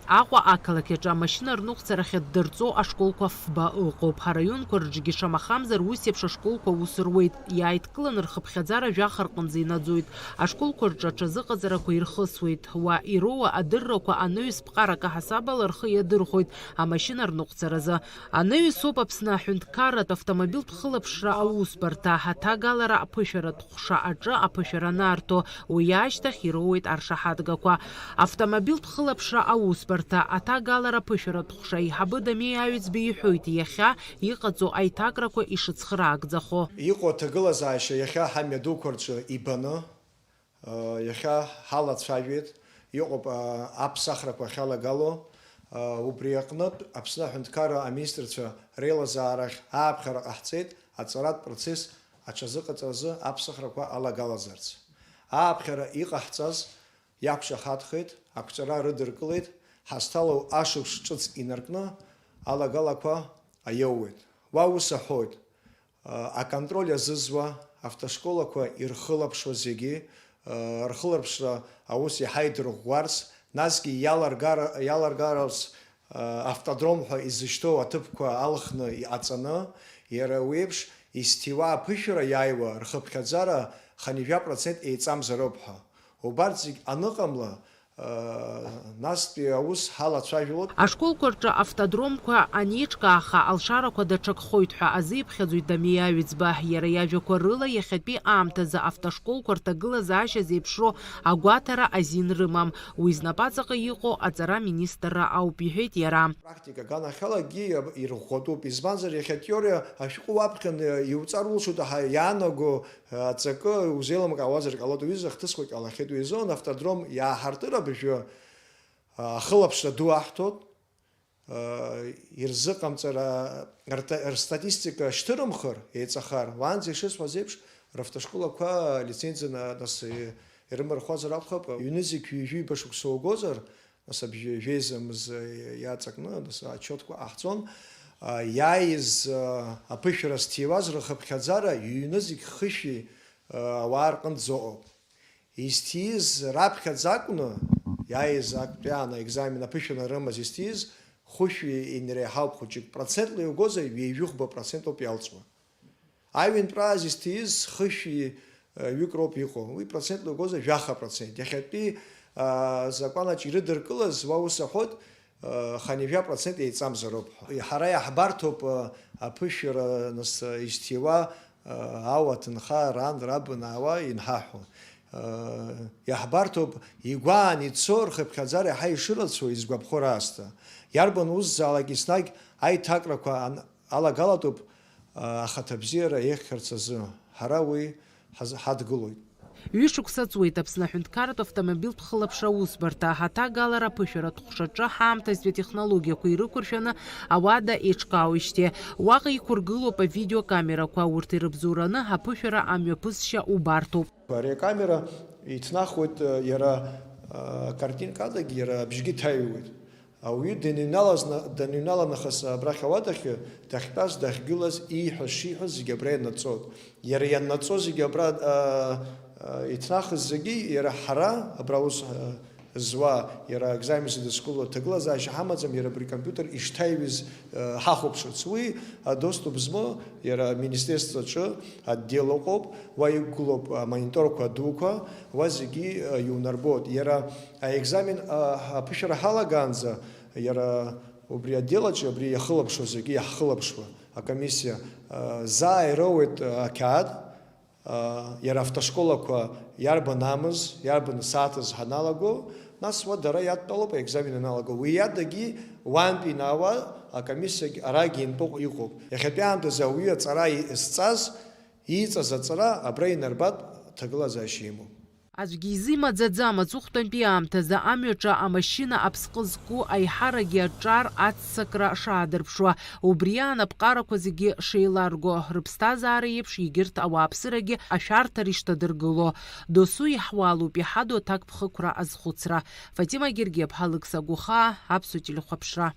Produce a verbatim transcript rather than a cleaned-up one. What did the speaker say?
Аҟәа ақалақь аҿы амашьына рныҟәцарахь ддырҵо ашколқәа фба ыҟоуп. Араионқәа рҿгьы шамахамзар ус еиԥш ашколқәа аус руеит. Иааидкыланы рхыԥхьаӡара жәаха рҟынӡа инаӡоит. Ашколқәа рҿы аҽазыҟаҵарақәа ирхысуеит. Уа ироуа адыррақәа анаҩс ԥҟарак аҳасабала рхы иадырхәоит амашьына рныҟәцаразы. Анаҩсоуп Аԥсны аҳәынҭқарратә автомобильтә хылаԥшра аусбарҭа аҭагалара аԥышәаратә ҟәша аҿы аԥышәара анарҭо, уи ашьҭахь ироуеит аршаҳаҭгақәа. Автомобильтә хылаԥшра аусбарҭа аҭагалара аԥышәаратә ҟәша аиҳабы Дамеи Аҩӡба иҳәоит иахьа иҟаҵоу аиҭакрақәа ишыцхраагӡахо. Иҟоу аҭагылазаашьа иахьа ҳамҩа дуқәа рҿы ибаны, Иахьа ҳалацәажәеит, иҟоуп аԥсахрақәа ахьалагало. Убри аҟнытә Аԥсны аҳәынҭқарра аминистрцәа реилазаарахь ааԥхьара ҟаҳҵеит, аҵаратә процесс аҽазыҟаҵаразы аԥсахрақәа алагалазарц. Ааԥхьара иҟаҳҵаз иақәшаҳаҭхеит, ақәҵара рыдыркылеит, ҳазҭалоу ашықәс ҿыц инаркны алагалақәа аиоуеит. Уа ус аҳәоит. Аконтроль азызуа, автошколақәа ирхылаԥшуа зегьы, рхылаԥшра аус иаҳа идырӷәӷәарц, насгьы иаларгара-, иаларгарц, автодром ҳәа изышьҭоу аҭыԥқәа алхны иҟаҵаны, иара уеиԥш изҭиуа аԥышәара иааиуа рхыԥхьаӡара хынҩажәа процент еиҵамзароуп ҳәа. Убарҭ зегь аныҟамла, Настәи аус ҳалацәажәалоит. Ашколқәа рҿы автодромқәа анеиҿкааха, алшарақәа даҽакхоит ҳәа азиԥхьаӡоит Дамеи Аҩӡба. Иара иажәақәа рыла, иахьатәи аамҭазы автошколқәа рҭагылазаашьа зеиԥшроу агәаҭара азин рымам. Уи знапаҵаҟа иҟоу аҵара министрра ауп, иҳәеит иара. Практика аганахьалагьы ирӷәӷәатәуп, избанзар, иахьа атеориа ашәҟәы уаԥхьан иуҵар улшоит, аха иаанаго аҵакы узеилымкаауазар ҟалоит, уҩыза ахҭысқәа ҟалахьеит. Уи азын автодром иааҳартыр абыржәы ахылаԥшра ду аҳҭоит, ирзыҟамҵара, рта-, рстатистика шьҭырымхыр, еиҵахар, уаанӡа ишысҳәаз еиԥш, равтошколақәа лицензиа на-, нас, ирымархәазар акәхап, ҩнызқь ҩажәи ҩба шықәса угозар, нас абжьы жәеиза мза иаҵакны, нас, отчетқәа ҟаҳҵон, иааиз аԥышәара зҭиуаз рхыԥхьаӡара ҩнызқь хышәи ауаа рҟынӡа ыҟоуп. Изҭиз раԥхьаӡа акәны, иааиз актәи аан аекзамен аԥышәара рымаз изҭиз хәышәи инареиҳауп хәыҷык, процентла иугозар, ҩажәихәба процент ауп иалҵуа. Аҩынтәрааз изҭиз хышәи, ҩык роуп иҟоу, уи процентла иугозар, жәаха процент. Иахьатәи, а, закәанаҿ ирыдыркылаз, уа ус аҳәоит, хынҩажәа процент еиҵамзароуп ҳәа. Ҳара иаҳбарҭоуп, аԥышәара, нас, изҭиуа, ауа, аҭынха, ран, раб анаауа инҳаҳәо. Иаҳбарҭоуп, игәаан ицо, рхыԥхьаӡара иаҳа ишырацәоу изгәаԥхо раасҭа. Иарбан усзаалак еснагь аиҭакрақәа ан-, алагалатәуп, ахаҭабзиара еиӷьхарц азы. Ҳара уи ҳаз-, ҳадгылоит. Ҩышықәса ҵуеит Аԥсны аҳәынҭқарратә автомобильтә хылаԥшра аусбарҭа аҭагалара аԥышәаратә ҟәшаҿы ҳаамҭазтәи атехнологиақәа ирықәыршәаны ауада еиҿкаауеижьҭеи. Уаҟа иқәыргылоуп авидеокамерақәа, урҭ ирыбзоураны аԥышәара амҩаԥысшьа убарҭоуп. Ари акамера иҭнахуеит, иара, а, картинка адагьы иара абжьгьы ҭаҩуеит. Ауаҩы даныҩналаз на-, даныҩнала нахыс абрахь ауадахьы, дахьтәаз, дахьгылаз, ииҳәаз, шиҳәаз зегьы абра ианнаҵоит. Иара ианнаҵо зегьы абра, а, а, иҭнахыз зегьы, иара ҳара, абра аус, а, зуа, иара аекзамен зыдыскыло аҭагылазаашьа ҳамаӡам, иара абри компиутер ишҭаҩыз, а, ҳахәаԥшырц. Уи, а, доступ змоу, иара аминистерствоаҿы отдел ыҟоуп, уа иқәгылоуп амониторқәа дуқәа, уа зегьы, а, иунарбоит. Иара аекзамен, а, аԥышәара ҳалагаанӡа, иара убри отдел аҿы, абри иахылаԥшуа зегьы иаҳхылаԥшуа акомиссиа, а, заа ироуеит, а, ақьаад, а, иара автошколақәа иарбан амыз, иарбан сааҭыз ҳаналаго, нас уа дара иадтәалоуп аекзамен аналаго. Уи адагьы уантәи инаауа акомиссиагь арагь интәыҟ-, иҟоуп. Иахьатәи аамҭазы ауаҩы аҵара и-, зҵаз, ииҵаз аҵара абра инарбатә ҭагылазаашьа имоуп. Аӡәгьы изы имаӡаӡам аҵыхәтәантәи аамҭазы амҩаҿы амашьына аԥсҟы зку аиҳарагьы аҿар аццакра шаадырԥшуа, убри аан аԥҟарақәа зегьы шеиларго, рыԥсҭазаара еиԥш егьырҭ ауааԥсырагьы ашәарҭара ишҭадыргыло. Досу иаҳуалуп иҳадоу аҭакԥхықәра азхәыцра. Фатима Гергиаԥҳа, Алықьса Гәыхаа, Аԥсуа телехәаԥшра.